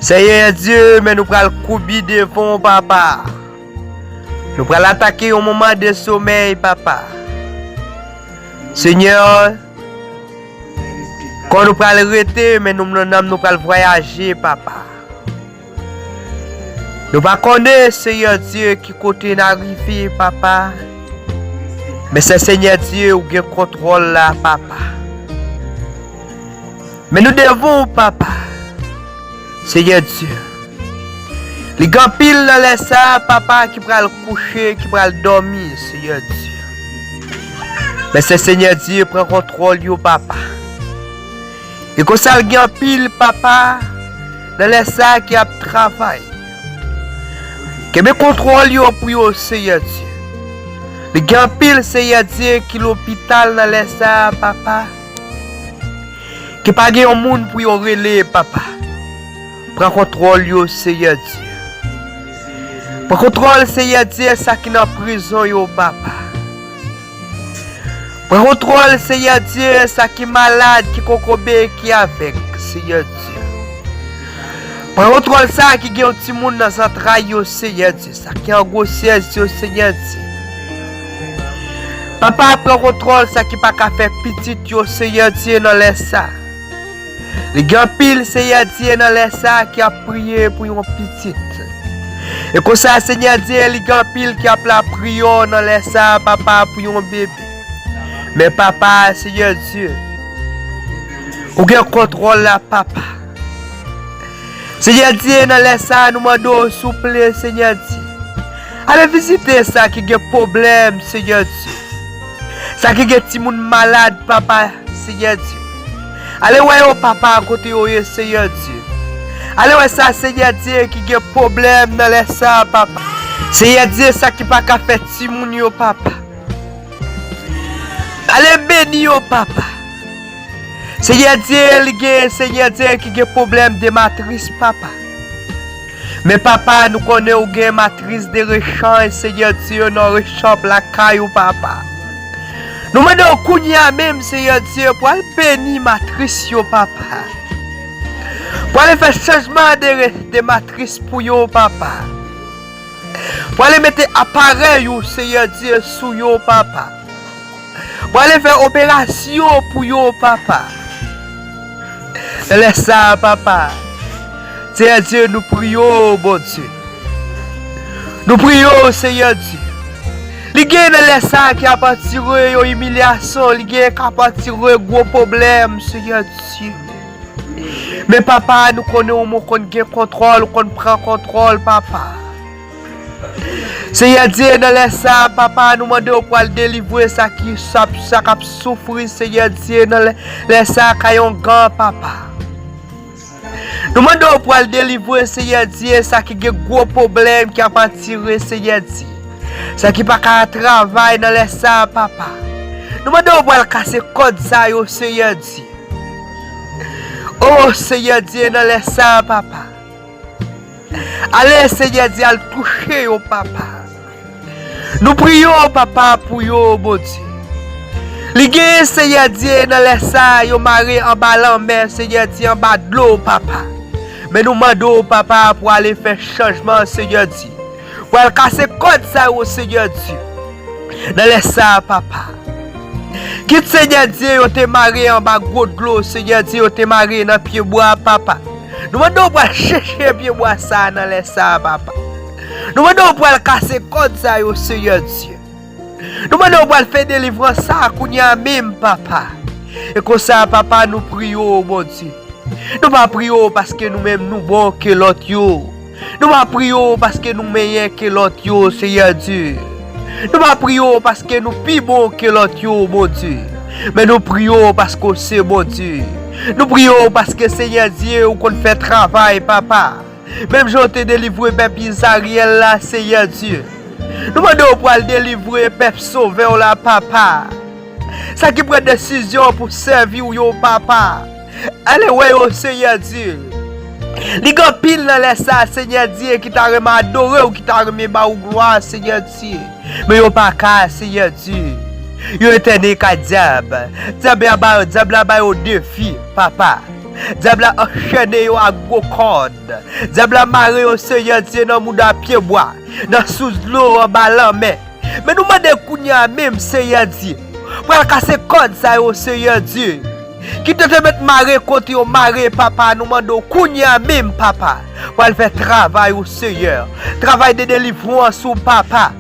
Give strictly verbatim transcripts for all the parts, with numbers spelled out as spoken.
Senyè Dye, men nou pral koubi devan w, Papa. Nou pral atake yon moman de somèy, Papa. Senyè, kò nou pral rete, men nou, nanm nou pral vwayaje, Papa. Nou pa konnen, Senyè Dye, ki kote n a rive, Papa. Men se Senyè Dye, ou gen kontwòl la, Papa. Men nou devan w, Papa. Senyè Dye. Li gen anpil nan lè sa a, Papa, ki pral kouche, ki pral dòmi, Senyè Dye. Men se Senyè Dye pran kontwòl yo, Papa. E konsa l gen anpil, Papa, nan lè sa a ki ap travay. Kenbe kontwòl yo pou yo, Senyè Dye. Li gen anpil, Senyè Dye, ki lopital nan lè sa a, Papa. Ki pa gen yon moun pou yo rele, Papa. Pran kontwòl yo, Senyè Dye. Pran kontwòl, Senyè Dye, sa ki nan prizon yo, Papa. Pran kontwòl, Senyè Dye, sa ki malad, ki kokobe, ki avèg, Senyè Dye. Pran kontwòl sa ki gen yon timoun nan zantray yo, Senyè Dye, sa ki an gwosès yo, Senyè Dye. Papa, pran kontwòl sa ki pa ka fè pitit yo, Senyè Dye, nan lè sa. Li gen anpil, Senyè Dye, nan lè sa ki ap priye pou yon pitit. E konsa, Senyè Dye, li gen anpil ki ap lapriyè nan lè sa, Papa, pou yon bebe. Men, Papa, Senyè Dye, ou gen kontwòl la, Papa. Senyè Dye, nan lè sa, nou mande w, souple, Senyè Dye. Ale vizite sa ki gen pwoblèm, Senyè Dye. Sa ki gen timoun malad, Papa, Senyè Dye. Ale wè yo, Papa, kote yo ye, Senyè Dye. Ale wè sa, Senyè Dye, ki gen pwoblèm nan lè sa, Papa. Senyè Dye, sa ki pa ka fè timoun yo, Papa. Ale beni yo, Papa. Senyè Dye, li gen, Senyè Dye, ki gen pwoblèm de matris, Papa. Men, Papa, nou konnen ou gen matris de rechanj, Senyè Dye, nan rechanj lakay ou, Papa. Nou mande w kounye a menm, Senyè Dye, pou al beni matris yo, Papa. Pou ale fè chanjman de, re- de matris pou yo, Papa. Pou ale mete aparèy ou, Senyè Dye, sou yo, Papa. Pou ale fè operasyon pou yo, Papa. Nan lè sa a, Papa. Senyè Dye, nou priye w, Bondye. Nou priye w, Senyè Dye. Li gen nan lè sa a ki ap andire yon imilyasyon, li gen k ap andire gwo pwoblèm, Senyè Dye. Men, Papa, nou konnen ou konn gen kontwòl, ou konn pran kontwòl, Papa. Senyè Dye, nan lè sa a, Papa, nou mande w pou al delivre sa ki, sa, sa k ap soufri, Senyè Dye, nan lè, lè sa a, kay ongan, Papa. Nou mande w pou al delivre, Senyè Dye, sa ki gen gwo pwoblèm ki ap andire, Senyè Dye. Sa ki pa ka travay nan lè sa a, Papa. Nou mande w pou al kase kòd sa yo, Senyè Dye. O, Senyè Dye, nan lè sa a, Papa. Ale, Senyè Dye, al touche yo, Papa. Nou priye w, Papa, pou yo, Bondye. Li gen, Senyè Dye, nan lè sa a, yo mare anba lanmè, Senyè Dye, anba dlo, Papa. Men nou mande w, Papa, pou ale fè chanjman, Senyè Dye. Pou al kase kòd sa yo, Senyè Dye. Nan lè sa a, Papa. Kit, Senyè Dye, yo te mare anba gwo dlo, Senyè Dye, yo te mare nan pye bwa, Papa. Nou mande w pou al chèche pye bwa sa a nan lè sa a, Papa. Nou mande w pou al kase kòd sa yo, Senyè Dye. Nou mande w pou al fè delivrans sa a kounye a menm, Papa. E konsa, Papa, nou priye w, Bondye. Nou pa priye w paske nou menm nou bon ke lòt yo. Nou pa priye w paske nou meyè ke lòt yo, Senyè Dye. Nou pa priye w paske nou pi bon ke lòt yo, Bondye. Men nou priye w paske w se Bondye. Nou priye w paske, Senyè Dye, ou konn fè travay, Papa. Menm jan w te delivre pèp Izrayèl la, Senyè Dye. Nou mande w pou al delivre pèp sovè w la, Papa. Sa ki pran desizyon pou sèvi w yo, Papa. Ale wè yo, Senyè Dye. Li gen anpil nan lè sa a, Senyè Dye, ki ta renmen adore w, ki ta renmen ba w glwa, Senyè Dye. Men yo pa ka, Senyè Dye. Yo entène kay dyab. Dyab la ba, dyab la ba yo defi, Papa. Dyab la anchène yo ak gwo kòd. Dyab la mare yo, Seyè Dye, nan mouda pyebwa, nan sous dlo, anba lanmè. Men nou mande kounye a menm, Seyè Dye, pral kase kòd sa yo, Seyè Dye. Kite te mèt mare kont yo mare, papa, nou mande w kounye a menm, papa, pral fè travay ou, Seyè. Travay de delivrans ou, papa.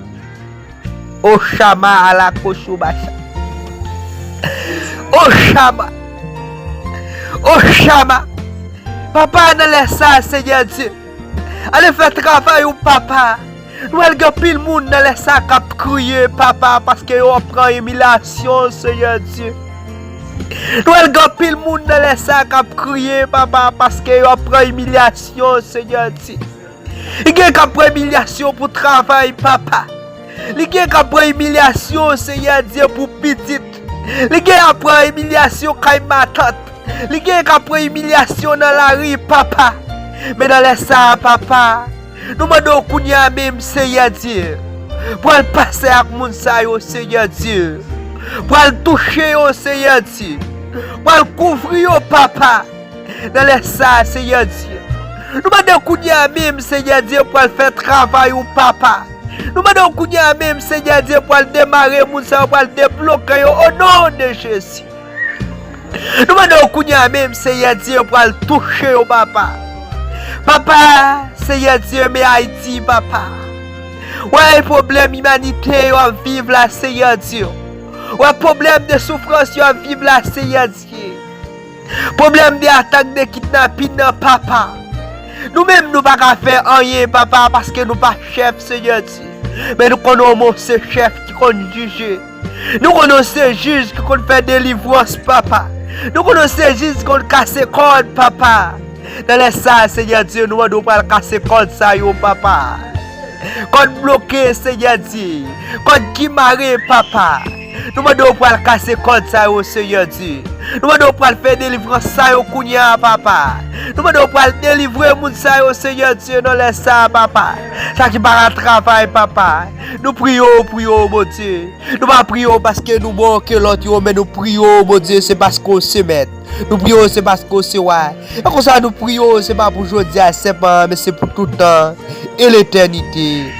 Oshama ala koshobasha. Oshama. Oshama. Papa, nan lè sa, Seyè Dye, ale fè travay ou, papa. Nou wè l gen anpil moun nan lè sa k ap kriye, papa, paske yo ap pran imilyasyon, Seyè Dye. Nou wè l gen anpil moun nan lè sa k ap kriye, papa, paske yo ap pran imilyasyon, Seyè Dye. Li gen k ap pran imilyasyon pou travay, papa. Li gen k ap pran imilyasyon, Seyè Dye, pou pitit. Li gen k ap pran imilyasyon kay matant. Li gen k ap pran imilyasyon nan lari, papa. Men nan lè sa a, papa, nou mande w kounye a menm, Seyè Dye, pral pase ak moun sa yo, Seyè Dye. Pral touche yo, Seyè Dye. Pral kouvri yo, papa. Nan lè sa a, Seyè Dye, nou mande w kounye a menm, Seyè Dye, pral fè travay ou, papa. Nou mande w kounye a menm, Seyè Dye, pral demare moun sa yo, pral debloke yo, o non de Jezi. Nou mande w kounye a menm, Seyè Dye, pral touche yo, papa. Papa, Seyè Dye, men Ayiti, papa. Wè pwoblèm imanite yo ap viv la, Seyè Dye. Wè pwoblèm de soufrans yo ap viv la, Seyè Dye. Pwoblèm de atak, de kidnapin nan, papa. Nou menm, nou pa ka fè anyen, papa, paske nou pa chèf, Seyè Dye. Men nou konnen w se chèf ki konn jije. Nou konnen w se jij ki konn fè delivrans, papa. Nou konnen w se jij ki konn kase kòd, papa. Nan lè sa a, Seyè Dye, nou mande w pral kase kòd sa yo, papa. Kòd bloke, Seyè Dye. Kòd ki mare, papa. Nou mande w pral kase kòd sa yo, Seyè Dye. Nou mande w pral fè delivrans sa yo kounye a, papa. Nou mande w pral delivre moun sa yo, Seyè Dye, nan lè sa a, papa. Sa ki pa ka travay, papa. Nou priye w, priye w, Bondye. Nou pa priye w paske nou bon ke lòt yo, men nou priye w, Bondye, se paske w se mèt. Nou priye w, se paske w se wa. E konsa nou priye w, se pa pou jodi a sèlman, men se pou tout tan e letènite.